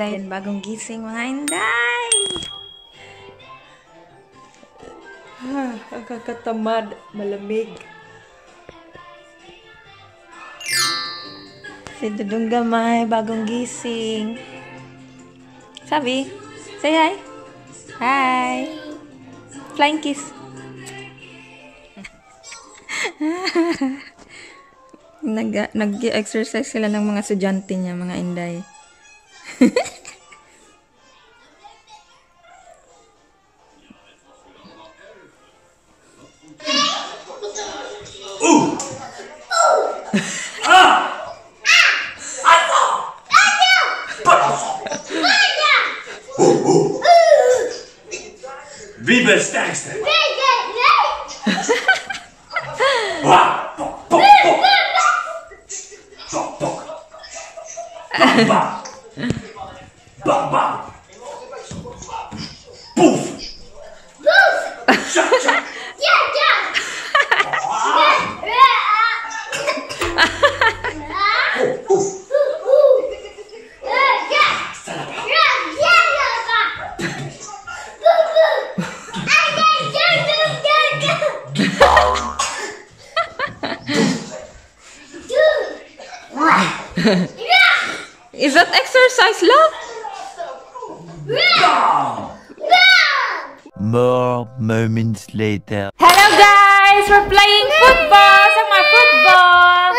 Inday. Bagong gising mga Inday. Kakatamad, malamig. Si Dudong Gamay, bagong gising. Sabi, say hi. Hi. Flying kiss. Nag-exercise sila ng mga estudyante niya, mga Inday. Viva Staxter! Poof! Shut, shut! Is that exercise, love? More moments later. Hello guys! We're playing football! Sama football!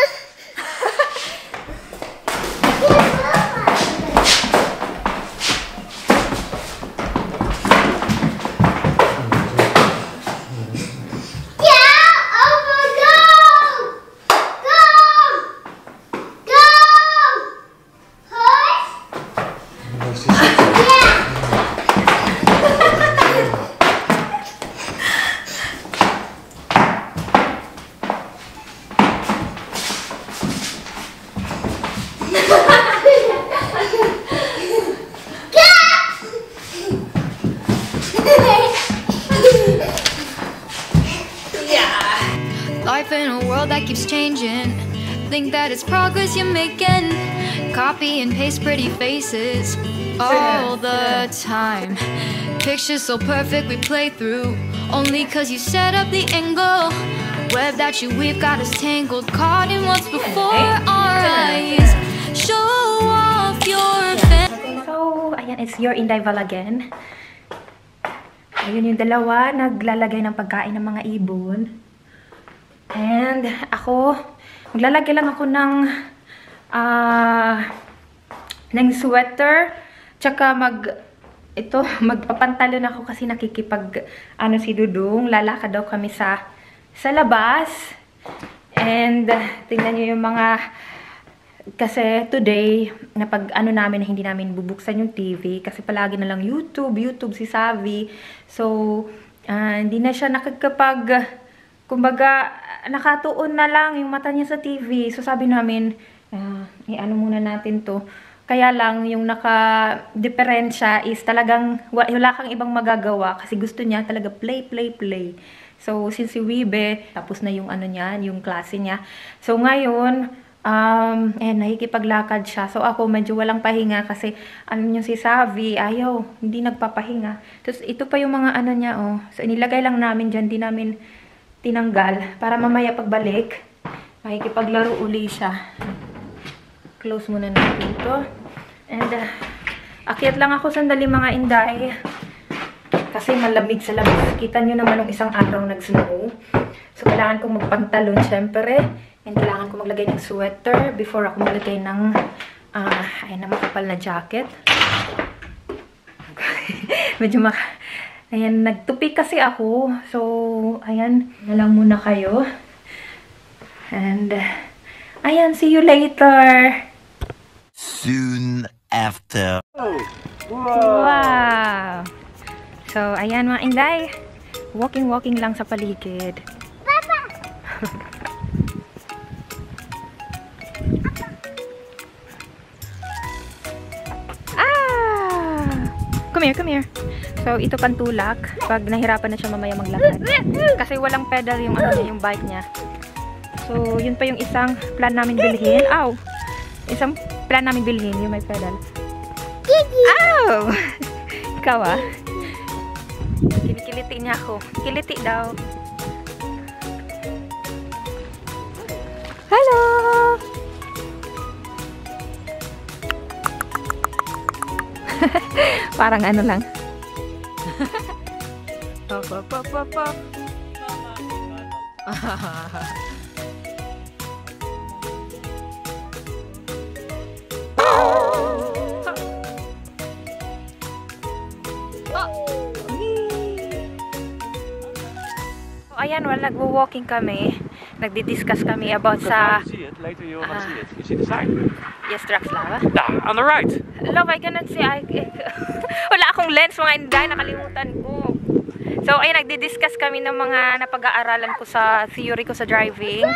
Life in a world that keeps changing. Think that it's progress you're making. Copy and paste pretty faces all the time. Pictures so perfect we play through. Only cause you set up the angle. Web that you weave got us tangled. Caught in what's before our eyes. Show off your So, ayan, it's your Inday Val again. Ayun yung dalawa, naglalagay ng pagkain ng mga ibon. And ako, maglalagay lang ako ng sweater. Tsaka magpapantalon ako kasi nakikipag, si Dudong, lalakad daw kami sa labas. And, tingnan nyo yung mga, kasi today, namin na hindi namin bubuksan yung TV. Kasi palagi na lang YouTube si Savi. So, hindi na siya kumbaga, nakatuon na lang yung mata niya sa TV. So, sabi namin, i-ano muna natin to. Kaya lang, yung naka-diferensya is talagang wala kang ibang magagawa kasi gusto niya talaga play. So, since si Wibe, tapos na yung yung klase niya. So, ngayon, nakikipaglakad siya. So, ako medyo walang pahinga kasi, si Savi, hindi nagpapahinga. Tapos, ito pa yung mga niya, oh. So, inilagay lang namin dyan, di namin tinanggal para mamaya pagbalik makikipaglaro uli siya. Close muna natin ito. And akyat lang ako sandali mga Inday kasi malamig sa labas. Kita nyo naman nung isang araw nag-snow. So kailangan kong magpantalon syempre and kailangan kong maglagay ng sweater before ako maglagay ng makapal na jacket. Medyo ayan, nagtupi kasi ako. So, ayan, nalang muna kayo. And, ayan, see you later. Soon after. Wow! So, ayan mga Inday. Walking lang sa paligid. Papa! Come here. So, ito pantulak. Pag nahirapan na siya mamaya maglakad. Kasi walang pedal yung yung bike niya. So, yun pa yung isang plan namin bilhin. Isang plan namin bilhin yung may pedal. Ow! Ikaw ah. Kinikiliti niya ako. Kiliti daw. Hello! Parang ano lang. Pop, pop, pop, pop, pop. Ayan, while nagwo-walking kami, nagdi-discuss kami about sa... See it later. You will not see it. You see the sign? Yes, trucks lava. There, on the right. Love, I cannot see. Wala akong lens, mga inday, nakalimutan ko. So, ayan, nagdi-discuss kami ng mga napag-aaralan ko sa theory ko sa driving.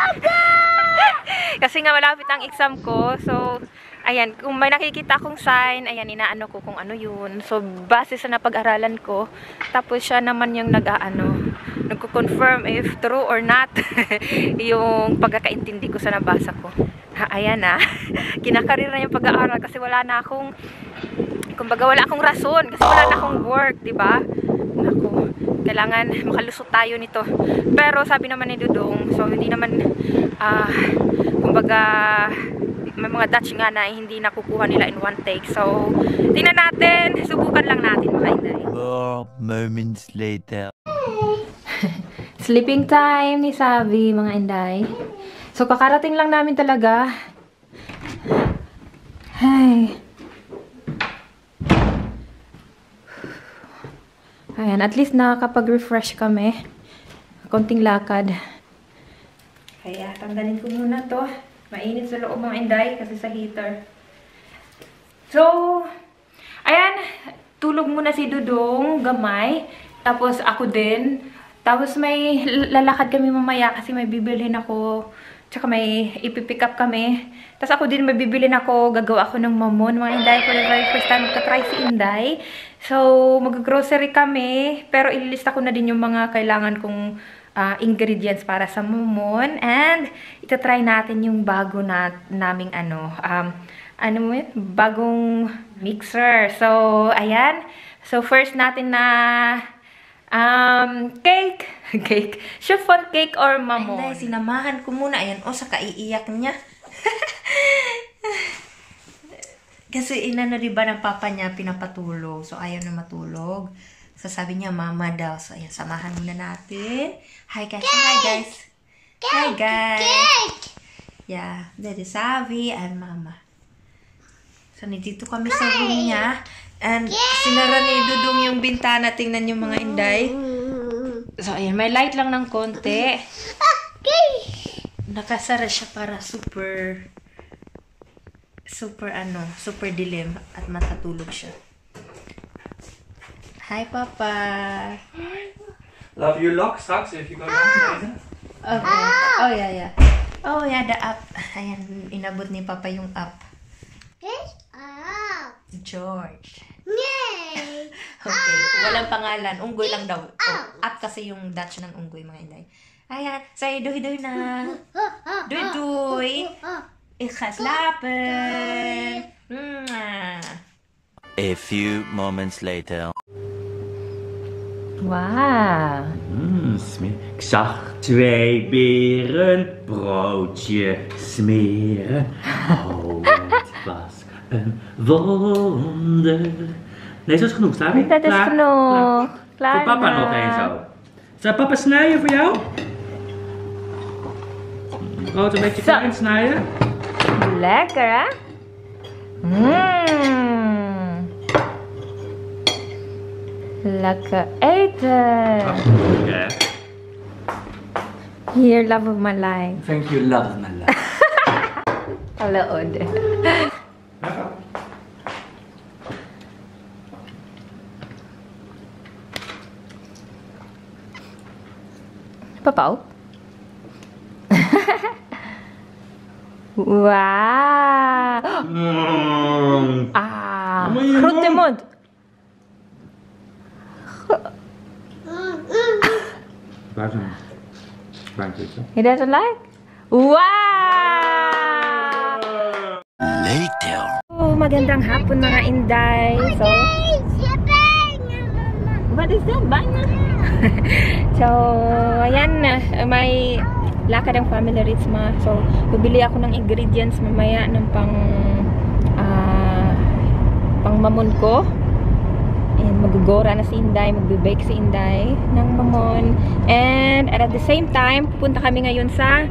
Kasi nga malapit ang exam ko. So, ayan, kung may nakikita akong sign, ayan, inaano ko kung ano yun. So, base sa napag-aralan ko, tapos siya naman yung nagko-confirm if true or not yung pagkakaintindi ko sa nabasa ko. Ayan na. Kinakarir na yung pag-aaral kasi wala na akong, kumbaga wala akong rason kasi wala na akong work, diba? Naku, kailangan makalusot tayo nito. Pero sabi naman ni Dudong, so hindi naman, kumbaga, may mga Dutch nga na hindi nakukuha nila in one take. So, tingnan natin, subukan lang natin mga inday. More moments later. Sleeping time ni Savi, mga inday. So, kakarating lang namin talaga. Ay. Ayan, at least nakakapag-refresh kami. Konting lakad. Kaya, tanggalin ko muna to. Mainit sa loob mga inday kasi sa heater. So, ayan. Tulog muna si Dudong, gamay. Tapos ako din. Tapos may lalakad kami mamaya kasi may bibilhin ako. Tsaka may ipipick up kami. Tapos ako din may bibilhin ako. Gagawa ako ng mamon. Mga inday, for the very first time magka-try si Inday. So, mag-grocery kami. Pero ililista ko na din yung mga kailangan kong ingredients para sa mamon. And, itatry natin yung bago naming bagong mixer. So, ayan. So, first natin na cake. Chiffon cake or mamon. Ay, sinamahan ko muna. Ayan, sa kaiiyak niya. Kasi inano diba ng papa niya pinapatulog. So, ayaw na matulog. So, sabi niya, mama daw. So, ayan, samahan muna natin. Hi, guys. Hi, guys. Hi, guys. Yeah, that is Savi and mama. So, nandito kami sa room niya. And, sinara ni Dudong yung bintana. Tingnan yung mga inday. So, ayan, may light lang ng konti. Nakasara siya para super dilim at matatulog siya. Hi, Papa. Love you lock sucks if you go down. Okay. Oh, yeah. Oh, yeah, the app. Ayan, inabot ni Papa yung app. George. Okay, walang pangalan. Unggoy lang daw. App kasi yung Dutch ng unggoy, mga inday. Ayan, say doy-doy na. Doy-doy. Ik ga slapen. A few moments later. Wow. Ik zag 2 beren broodje smeren. Oh, het was een wonder. Nee, zo is genoeg, Savi. Dat is genoeg. Klaar Voor papa na. nog eens zo. Zal papa snijden voor jou? Brood een beetje klein snijden. Lekker, hè? Lekker eten. Ja. Here, love of my life. Thank you, love my life. Kalood. Papaw? Wow! Groot de mond! He doesn't like? Wow! Later. Oh, magandang hapon mga Inday. So, what is that? Banana? So, ayan na. May lakad ang family Ritzma. So, bibili ako ng ingredients mamaya ng pang mamon ko. And magugora na si Inday. Magbe-bake si Inday ng mamon. And at the same time, pupunta kami ngayon sa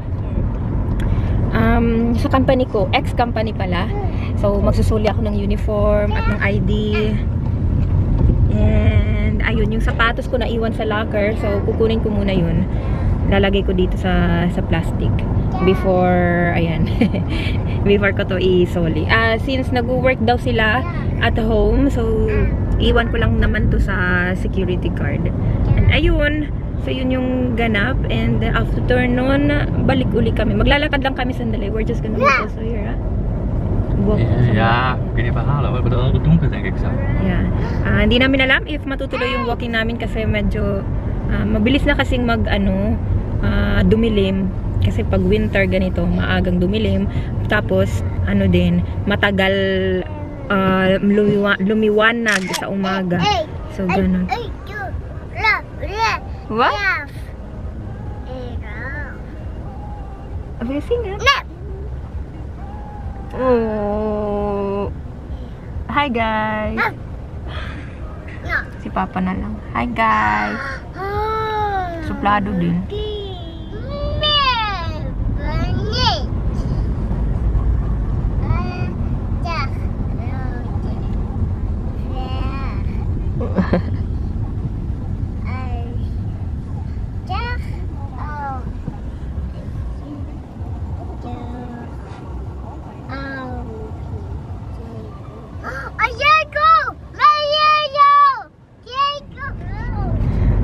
company ko. Ex-company pala. So, magsusuli ako ng uniform at ng ID. And, ayun, yung sapatos ko naiwan sa locker. So, kukunin ko muna yun. Lalagay ko dito sa plastic. Before, ayan. Before ko to isoli. Since nag-work daw sila at home, so, iwan ko lang naman to sa security guard. And, ayun. So, yun yung ganap. And after nun, balik uli kami. Maglalakad lang kami sandali. We're just gonna walk also here, ha? Walk. Ja, kun je verhalen? We hebben er al donker, denk ik zo. Yeah. Hindi namin alam if matutuloy yung walking namin kasi medyo mabilis na kasing dumilim. Kasi pag winter ganito, maagang dumilim. Tapos, din, matagal lumiwanag sa umaga. So, ganun. What? Have you seen it? Oh. Hi guys. Si Papa na lang. Hi guys. Suplado din.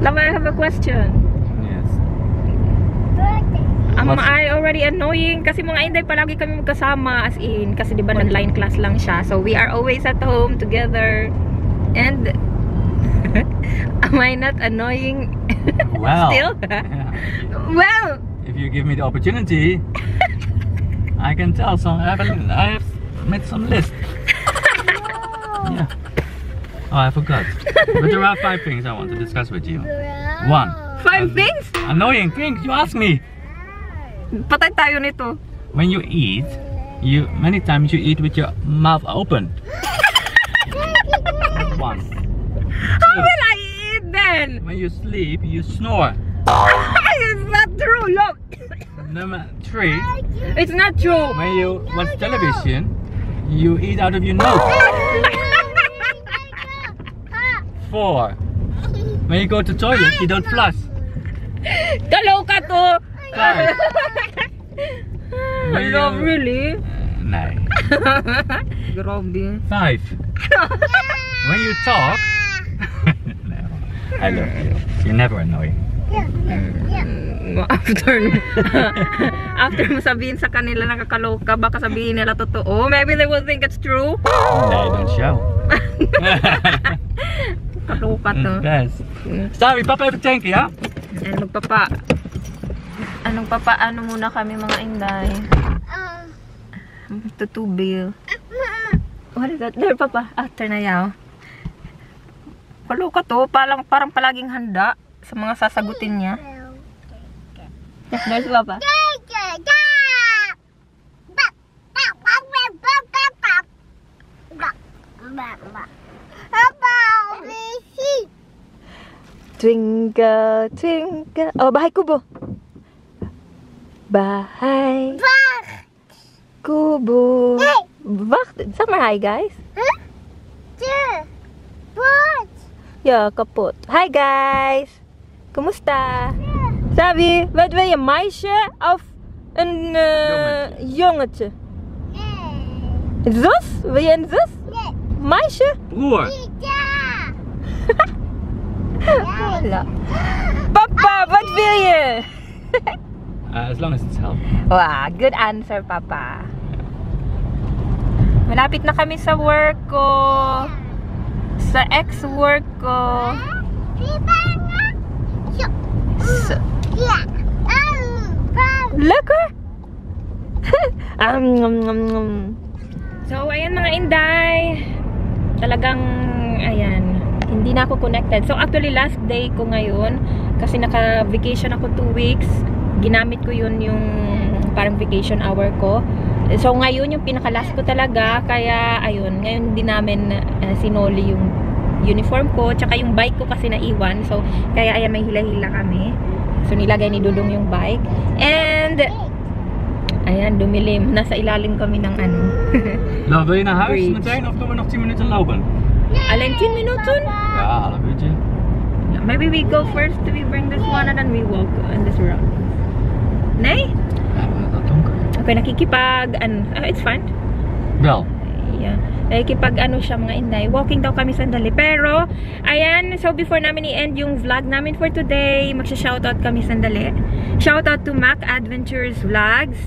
Lama, I have a question. Yes. Am I already annoying? Kasi mga Inday palagi kami magkasama, as in, kasi diba nag-line class lang siya. So we are always at home together. And am I not annoying? Well. Still? Yeah. Well, If you give me the opportunity, I can tell some. I have made some list. Yeah. Oh, I forgot. But there are 5 things I want to discuss with you. 1. 5 things? Annoying things. You ask me. Patay tayo nito. When you eat, many times you eat with your mouth open. 1. How will I eat then? When you sleep, you snore. It's not true, look. Number 3. It's not true. When you watch television, you eat out of your nose. 4. When you go to toilet, you don't flush. Kaloka to. 5. Hello, really? No. Grabe. 5. When you talk, no, I love you. You're never annoying. After mo sabihin sa kanila nakakaloka, baka sabihin nila totoo. Maybe they will think it's true. No, don't show. Kaloka to. Yes. Sorry, Papa, even thank you, yeah? And magpapaano muna kami mga Inday. Tutubil. What is that? There, Papa. After na yaw. Kaloka to. Parang palaging handa sa mga sasagutin niya. There's Papa. Twinkle, twinkle. Oh, bahay kubo. Bahay kubo. Wacht, zeg maar hi guys. Ja, kapot. Hi guys. Kumusta? Sabi, wat wil je, meisje of een jongetje? Zus? Wil je een zus? Meisje? Broer. Wala. Papa, wat wil je? As long as it's healthy. Wow, good answer, Papa. Malapit na kami sa work ko. Sa ex-work ko. Lekker? So, ayan mga Inday. Talagang, ayan, hindi na ako connected. So, actually, last day ko ngayon, kasi naka-vacation ako 2 weeks. Ginamit ko yun yung parang vacation hour ko. So, ngayon yung pinaka-last ko talaga. Kaya, ayun, ngayon din namin sinoli yung uniform ko. Tsaka yung bike ko kasi naiwan. So, kaya ayan, may hila-hila kami. So, nilagay ni Dudong yung bike. And, ayan, dumilim. Nasa ilalim kami ng ano. Laten we naar huis Bridge. meteen of doen we nog 10 minuten lopen? Alin, 10 minuten? Ja, dat weet je. Maybe we go first, we bring this one and then we walk on this road. Nee? Ja, maar dat donker. Okay, nakikipag, it's fine. Wel. Yeah. Nakikipag siya mga Inday. Walking daw kami sandali. Pero, ayan, so before namin i-end yung vlog namin for today, magsha-shoutout kami sandali. Shoutout to Mac Adventures Vlogs,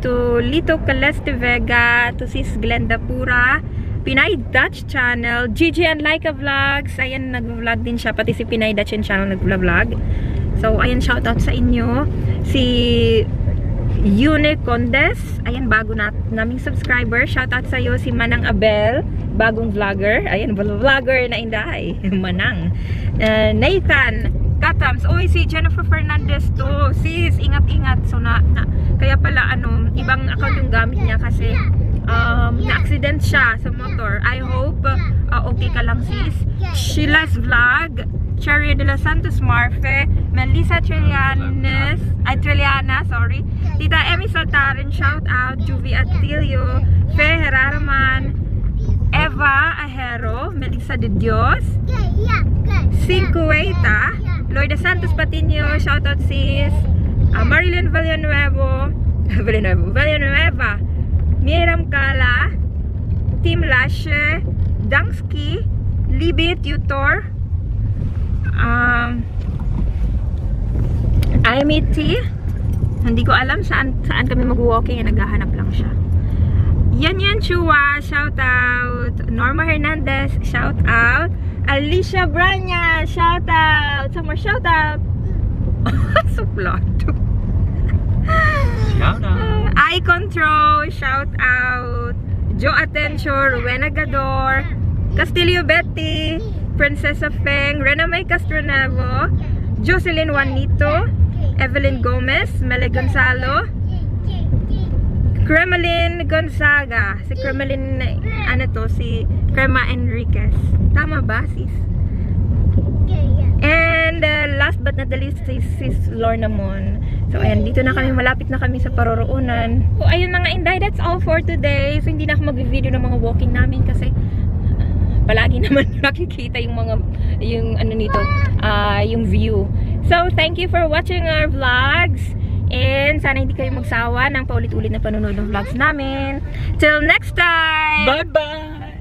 to Lito Caleste Vega, to Sis Glenda Pura, Pinay Dutch Channel, Gigi and Laika Vlogs. Ayan, nag-vlog din siya. Pati si Pinay Dutch Channel nag-vlog. So, ayan, shoutout sa inyo. Si Yune Condes, ayan, bago naming subscriber. Shoutout sa iyo si Manang Abel, bagong vlogger. Ayan, vlogger na Inday. Manang. Nathan Katams. Oy, si Jennifer Fernandez to. Sis, ingat-ingat. So, kaya pala, ibang account yung gamit niya kasi na-accident siya sa motor. I hope okay ka lang, sis. Sheila's Vlog, Cherry de los Santos Marfe, Melissa Trillanes, Trillana, sorry. Tita Emmy Saltaren, shout out. Juvie Atilio, Fe Heraraman, Eva Ajero, Melissa de Dios, Cincueta, Loida Santos Patino, shout out sis. Marilyn Villanueva, Miriam Kala, Tim Lashe, Dangsky, Libby Tutor, Imity. Hindi ko alam saan kami mag-walking, naghahanap lang siya. Yan Chua, shout out. Norma Hernandez, shout out. Alicia Branya, shout out. Some more shout out. Suplot. Shout out. Eye Control, shout out. Joe Atencio, Rowena Gador, Castillo Betty, Princessa Feng, Rena May Castronevo, Jocelyn Juanito, Evelyn Gomez, Mele Gonzalo, Cremelin Gonzaga. Si Cremelin, si Crema Enriquez. Tama ba, sis? And last but not the least, sis Lorna Mon. So, ayan, dito na kami, malapit na kami sa paroroonan. So, ayun mga Inday, that's all for today. So, hindi na ako mag-video ng mga walking namin kasi palagi naman nakikita yung mga, yung view. So, thank you for watching our vlogs. And sana hindi kayo magsawa ng paulit-ulit na panonood ng vlogs namin. Till next time! Bye-bye!